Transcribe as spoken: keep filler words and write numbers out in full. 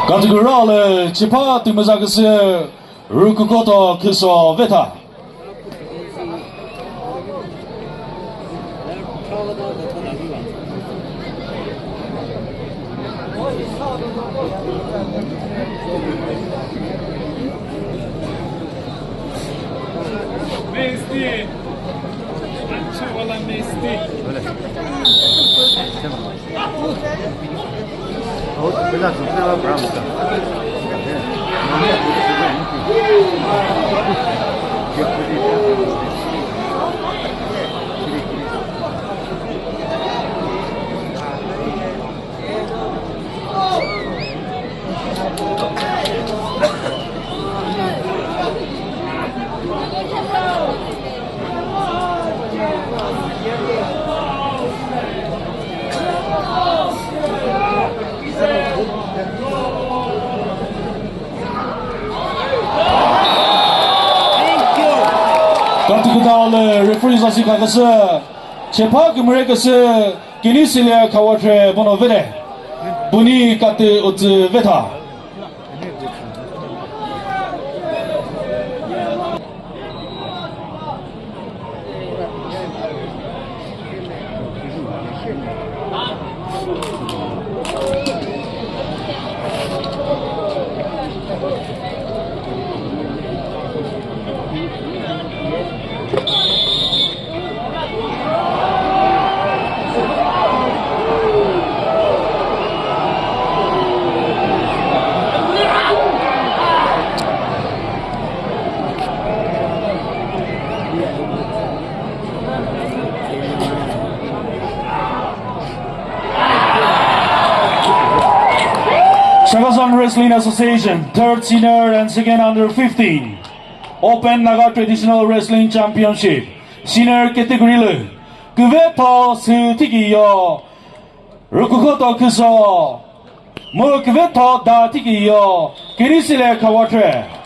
Category le chipha tümüza küsü Rükükotho Khüso Vetha. Messi. Ancha wala Messi. Kati küta le referee zasi kakasü, chepa kümüre kasü, kini sile khawathre bono vede. Buni kati utsu vetha. Chakhesang Wrestling Association, third senior and second under fifteen, Open Naga Traditional Wrestling Championship, senior category lü, küvetho sü thiki yo, Rükükotho Khüso, mu küvetho da thiki yo, kini sile khawathre.